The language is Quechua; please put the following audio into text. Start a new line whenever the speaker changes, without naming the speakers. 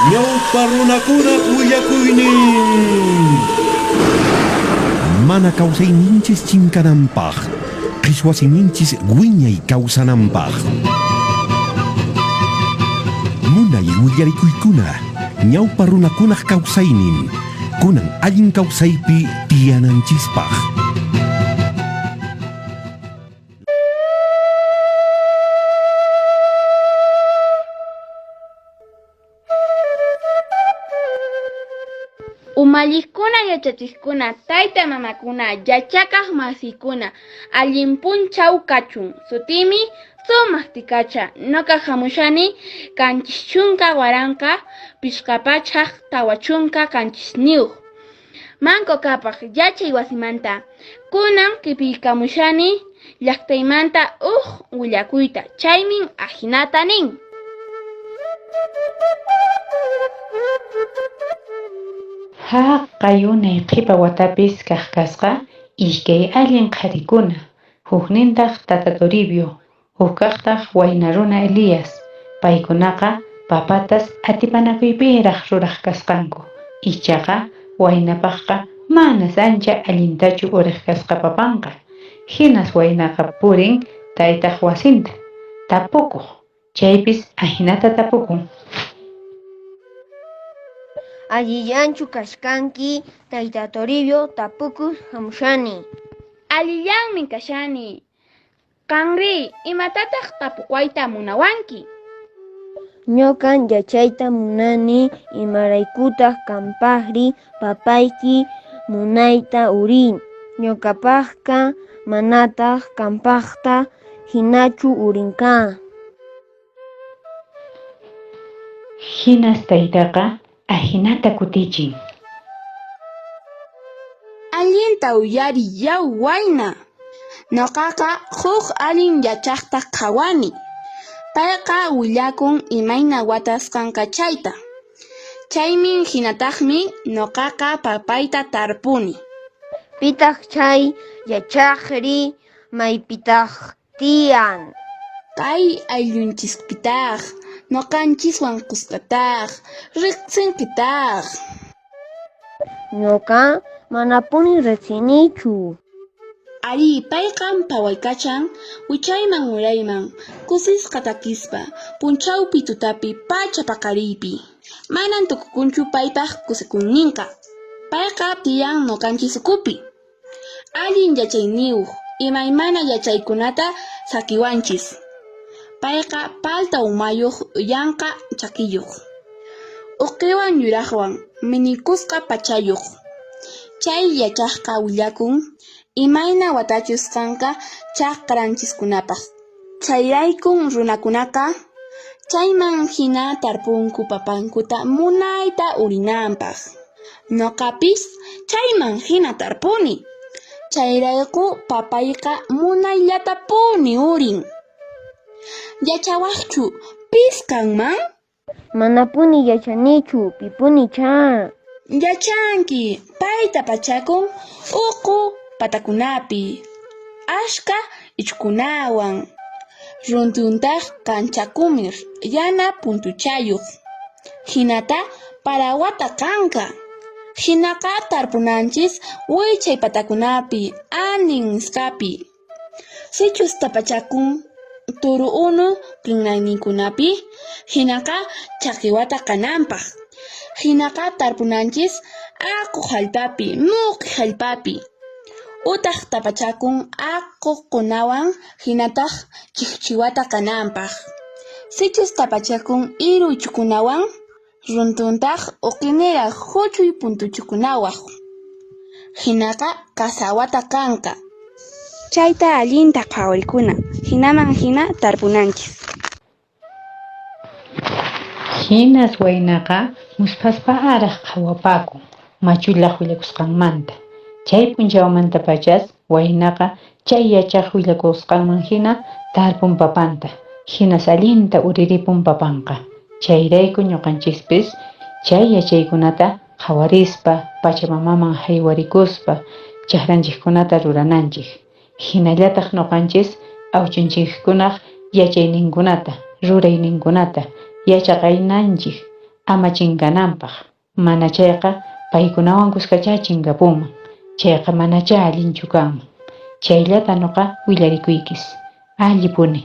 Ñawpa runakunaq willakuynin. Mana kawsayninchis chinkananpaq, qhichwa siminchis wiñay kawsananpaq. Munay willarikuykuna, ñawpa runakunaq kawsaynin, kunan allin kawsaypi tiyananchispaq.
Umalliqkuna, yachachiqkuna, tayta mamakuna, yachaqaq masikuna, allin punchaw kachun. Sutiymi Sumaq Tikacha, ñuqa hamushani 75 1547. Manco Cápac yachay wasimanta. Kunan q'ipiykamushani llaqtaymanta huk willakuyta, chaymi ahinata nin.
Haqay unay qhipa watapis kaq kasqa iskay allin qharikuna, huknintaq tata Toribio, hukkaqtaq wayna runa Elías, paykunaqa papatas atipanakuypiraq ruraq kasqanku, ichaqa waynapaqqa manas ancha allintachu uriq kasqa papanqa, hinas waynaqa purin taytaq wasinta, tapukuq, chaypis ahinata tapukun.
Allillanchu kachkanki tayta Toribio, tapukuq hamushani.
Allillanmi kashani. Qanri, imatataq tapuwayta munawanki?
Ñuqan yachayta munani imaraykutaq qampaqri papayki munayta urin, ñuqapaqqa manataq qampaqta hinachu urinqa.
Hinas taytaqa ahinata kutichin.
Allinta uyariy yaw wayna, nuqaqa huk allin yachaqta qhawani, payqa willakun imayna watas kanqa chayta, chaymi hinataqmi nuqaqa papayta tarpuni.
Pitaq chay yachaqri? Maypitaq tiyan?
Kay ayllunchispitaq, nuqanchiswan kuskataq, riqsinkitaq.
Ñuqa manapuni riqsinichu.
Arí, payqa phawaykachan wichayman urayman, kusisqa takispa, p'unchawpi tutapi pacha paqariypi. Manan tukukunchu paypaq kusikuyninqa. Payqa tiyan nuqanchis ukhupi. Allin yachayniyuq, imaymana yachaykunata saqiwanchis. Payqa palta umayuq yanqa chakiyuq. Uqiwan yuraqwan minikusqa p'achayuq. Chay yachaqqa willakun imayna watachus kanqa chakranchiskunapaq. Chayraykun runakunaqa chayman hina tarpunku papankuta munayta urinanpaq. Nuqapis chayman hina tarpuni. Chayrayku papayqa munayllatapuni urin. Yachawaqchu pis kanman?
Manapuni yachanichu pipunichá.
Yachanki, payta pachakun uqu patakunapi, ashka ichhukunawan, runtuntaq kanchakumir yana puntuchayuq, hinata parawata kanka. Hinaqa tarpunanchis wichay patakunapi, anin nisqapi. Sichus tapachakun turu unu kinrayninkunapi, hinaqa chaqiwata kananpaq. Hinaqa tarpunanchis aqu hallp'api, muqi hallp'api. Utaq tapachakun aqukunawan hinataq chikchiwata kananpaq. Sichus tapachakun iru ichhukunawan, runtuntaq uqiniraq huch'uy puntuchukunawaq. Hinaqa qasawata kanqa. Chayta allinta qhawarikuna, hinaman hina tarpunanchis.
Hinas waynaqa musphasparaq qhawapakun machullaq willakusqanmanta. Chay p'unchawmantapachas waynaqa chay yachaq willakusqanman hina tarpun papanta, hinas allinta uriripun papanqa. Chayrayku ñuqanchispis chay yachaykunata qhawarispa, pachamamaman haywarikuspa chakranchikkunata rurananchik. Hinallataq ñuqanchis awchunchikkunaq yachayninkunata, rurayninkunata yachaqaynanchik. ama chinkananpaq, mana chayqa paykunawan kuskachá chinkapunman, chayqa manachá allinchu kanman. Chayllata nuqa willarikuykis. Allipuni.